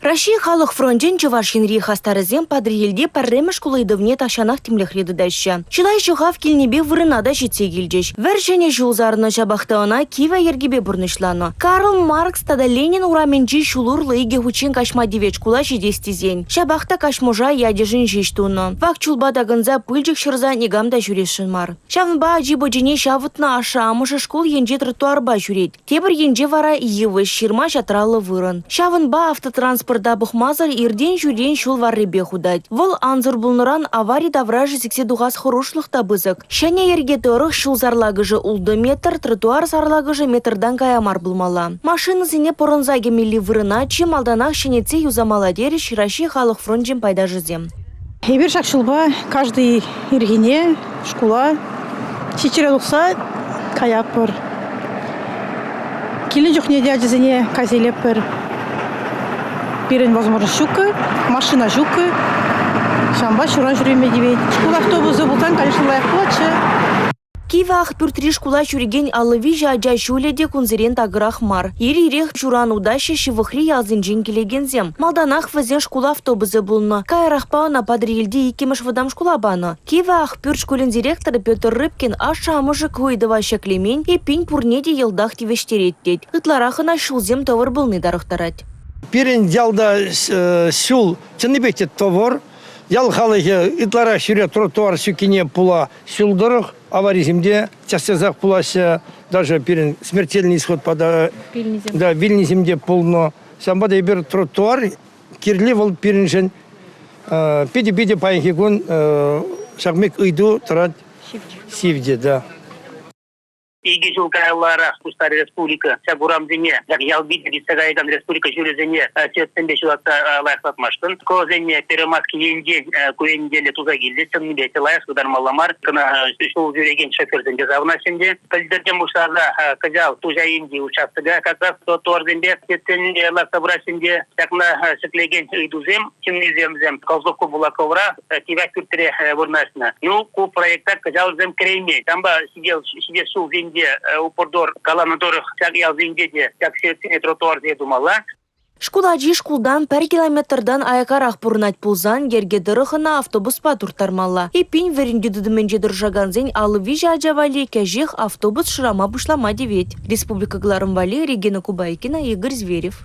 Раҫҫей халӑх фрончӗн Чӑваш Енри хастарӗсем Патӑрьелте пӗрремӗш шкул ыйтӑвне тахҫанах тимлӗхре тытаҫҫӗ. Чылай ҫӑхав килнипе вырӑна та ҫитсе килчӗҫ. Вӗр ҫӗнӗ ҫул сарнӑ, ҫапах та ӑна кивӗ йӗркепе пурнӑҫланӑ. Карл Маркс тата Ленин урамӗнчи ҫул урлӑ икӗ хутчен каҫма тивет шкула ҫитес тесен. Ҫапах та каҫмӑша ячӗшӗн ҫеҫ тунӑ. Вак чулпа такӑнса пылчӑк ҫӑрса никам та ҫӳресшӗн мар. Ҫавӑнпа ачи-пӑчине ҫавӑтнӑ ашшӗ-амӑшӗ шкул енчи тротуарпа ҫӳрет. Тепӗр енче вара йывӑҫ, ҫырма-ҫатраллӑ вырӑн. Ҫавӑнпа автотранспорта пӑхмасӑр иртен-ҫӳрен ҫул варрипех утать. Вӑл ансӑр пулнӑран авари таврашӗ сиксе тухас хӑрушлӑх та пысӑк. Ҫӗнӗ йӗрке тӑрӑх ҫул сарлакӑшӗ ултӑ метр, тротуар сарлакӑшӗ метртан кая мар пулмалла. Машинӑсене пӑрӑнса кӗмелли вырӑна чи малтанах ҫӗнетсе юсамалла терӗҫ Раҫҫей халӑх фрончӗн пайташӗсем. Эпир ҫак ҫулпа каждый ирхине шкула ҫиччӗре тухса каятпӑр. Килнӗ чухне те ачасене кайса илетпӗр. Пирӗн возможность ҫуккӑ, машина ҫуккӑ. Ҫавӑнпа ҫуран ҫӳреме тивет. Шкул автобусӗ пулсан, конечно, лайӑх пулатчӗ. Кивӗ Ахпӳртри шкула ҫӳрекен 53 ача ҫулӗ те кунсерен такӑрах мар. Ир-ирех ҫуран утаҫҫӗ ҫывӑхри ялсенчен килекенсем. Малтанах вӗсен шкул автобусӗ пулнӑ. Каярахпа ӑна Патӑрьелти иккӗмӗш вӑтам шкула панӑ. Кивӗ Ахпӳрт шкулӗн директорӗ Петр Рыбкин ашшӗ-амӑшӗ ку ыйтӑва ҫӗклемен, эппин пурне те йӑлтах тивӗҫтерет тет. Ытларах ӑна ҫулсем тӑвӑр пулни тарӑхтарать. Пирӗн ялта ҫул чӑннипех те тӑвӑр. Ял халӑхӗ ытларах ҫӳре тротуар ҫуккине пула ҫул тӑрӑх аварисем те час-часах пулаҫҫӗ. Даже пирӗн смертельный исходпа та да, вилнисем те пулнӑ. Ҫавӑнпа та эпир тротуар кирли вӑл пирӗншӗн питӗ-питӗ паянхи кун ҫак пек ыйту тӑрать сивчӗ, да. Икӗ ҫул каялларах пуҫларӗ республика ҫак урамсене, ҫак ял витӗр иртсе каякан республика ҫулӗсене сетсемпе ҫулатса лайӑхлатмашкӑн. Школсене Перемаски енчен ку енчелле туса килчӗ. Чӑннипе те лайӑх ытармалла мар. Кӑна ҫул ҫӳрекен шоферсем те савӑнаҫҫӗ ӗнтӗ. Пӗлтӗртен пуҫласа кӑҫал Туҫа енчи участока как раз тротуарсемпе сетсене лартса пыраҫҫӗ ӗнтӗ. Ҫакна ҫӗклекен ыйтусем ҫыннисемсем Козловка Булаковра Кивӗ пӳртре вырнаҫнӑ. Ну, ку проекта кӑҫал вӗсем кӗреймен. Ҫавӑнпа ҫитес ҫулсенче Упордор каланӑ тӑрӑх ҫак ялсенче те ҫак сетсене тротуарсене тумалла. Шкул ачи шкултан пӗр километртан аяккарах пурӑнать пулсан йӗрке тӑрӑх ӑна автобуспа турттармалла. Эппин, вӗрентӳ тытӑмӗнче тӑрӑшакансен 53 ача валли кӗҫех автобус шырама пуҫлама тивет. Республика кӑларӑм валли Регина Кубайкина, Игорь Зверев.